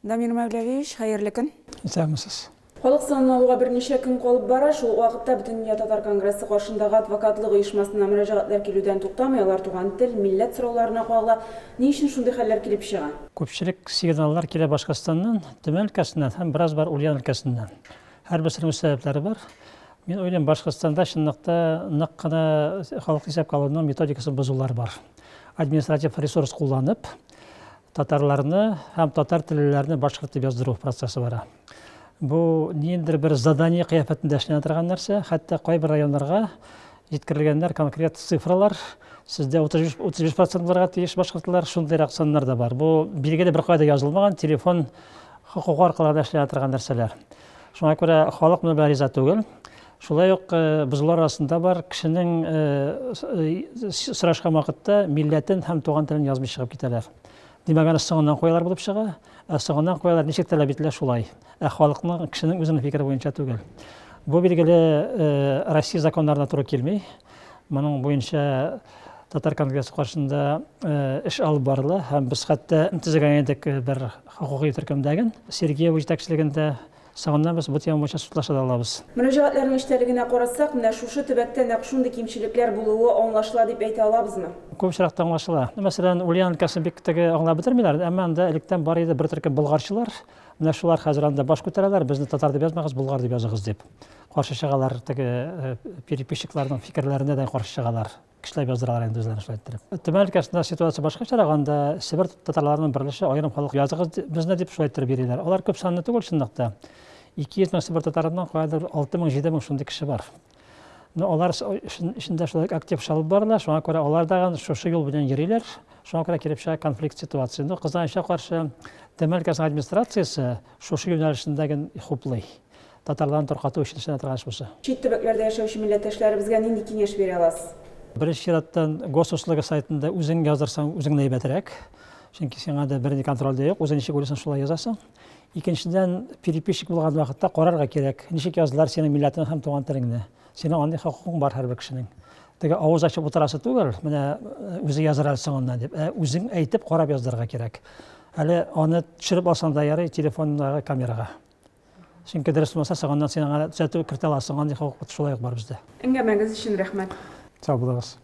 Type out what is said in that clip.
Дамир Мәүләвиевич, хәерле көн. Исәнмесез. Халык санын алуга берничә көн калып бара. Шул ук вакытта Бөтендөнья татар конгрессы каршындагы адвокатлык оешмасына мөрәҗәгатьләр килүдән туктамый. Алар туган тел, милләт сорауларына кагыла. Ни өчен шундый хәлләр килеп чыга? Күпчелек сигналлар килә Башкортстаннан, Төмән өлкәсеннән һәм бераз бар Ульян өлкәсеннән. Һәрберсенең үз сәбәпләре бар. Мин уйлыйм, Башкортстанда чынлыкта нык кына халык исәпкә алуның методикасын бозулар бар. Административ ресурс кулланып, татарларны һәм татар теллеләрне башкорт дип яздыру процессы бара. Бу ниндидер бер задание кыяфәтендә эшләнә торган нәрсә. Хәтта кайбер районнарга җиткерелгәннәр конкрет цифралар. Сездә 35 35% булырга тиеш башкортлар, шундыйрак саннар да бар. Бу билгеле беркайда язылмаган, телефон хокукы аркылы да эшләнә торган нәрсәләр. Шуңа күрә халык моны белән риза түгел. Шулай ук э, бозулар арасында бар кешенең э, э, сорашкан вакытта милләтен һәм туган телен язмый чыгып китәләр. Димәк, аны соңыннан куялар булып чыга. Ә соңыннан куялар ничек таләп ителә шулай. Ә халыкның, кешенең үзенең фикере буенча түгел. Бу билгеле Россия законнарына туры килми. Моның буенча Татар конгрессы каршында эш алып барыла һәм без хәтта төзегән идек бер хокукый төркемдәген Сергеева җитәкчелегендә. Соңыннан без бу тема буенча судлаша да алабыз. Мөрәҗәгатьләрнең эчтәлегенә карасак, менә шушы төбәктә нәкъ шундый кимчелекләр булуы аңлашыла дип әйтә алабызмы? Күп очракта аңлашыла. Мәсәлән, Ульян өлкәсен бик теге аңлап бетермиләр, әмма анда электән бар иде бер төркем болгарчылар. Менә шулар хәзер анда баш күтәрәләр, безне татар дип язмагыз, болгар дип языгыз дип. Каршы чыгалар, теге переписчикларның фикерләренә дә каршы чыгалар. Көчләп яздыралар инде үзләрен шулай иттереп. Төмән өлкәсендә ситуация башкачарак, анда Себер татарларының берлеше аерым халык языгыз безне дип шулай иттереп йөриләр. Алар күп санлы түгел чынлыкта. 200 мең Себер татарыннан каядыр 6 мең, 7 мең шундый кеше бар. Но алар эшендә шулай актив эш алып барыла, шуңа күрә алар да шушы юл белән йөриләр. Шуңа күрә килеп чыга конфликт ситуация. Но кызганычка каршы, Төмән өлкәсенең администрациясе шушы юнәлешендәген хуплый. Татарларны таркату өчен эшләнә торган эш бусы. Чит төбәкләрдә яшәүче милләттәшләребезгә нинди киңәш бирә аласыз? Беренче чираттан Госуслуги сайтында үзең яздырсаң, үзеңне әйбәтрәк. Чөнки сиңа да бернинди контроль дә юк, үзең ничек уйлыйсың, шулай язасың. Икенчедән, переписчик булган вакытта карарга кирәк, ничек яздылар синең милләтең һәм туган телеңне. Синең андый хокукың бар һәрбер кешенең. Теге авыз ачып утырасы түгел, менә үзе язар әле соңыннан дип, ә үзең әйтеп карап яздырырга кирәк. Әле аны төшереп алсаң да ярый телефондагы камерага. Чөнки дөрес булмаса, соңыннан син аңа төзәтү кертә аласың, андый хокук шулай ук бар бездә. Әңгәмәгез өчен рәхмәт. Сау булыгыз.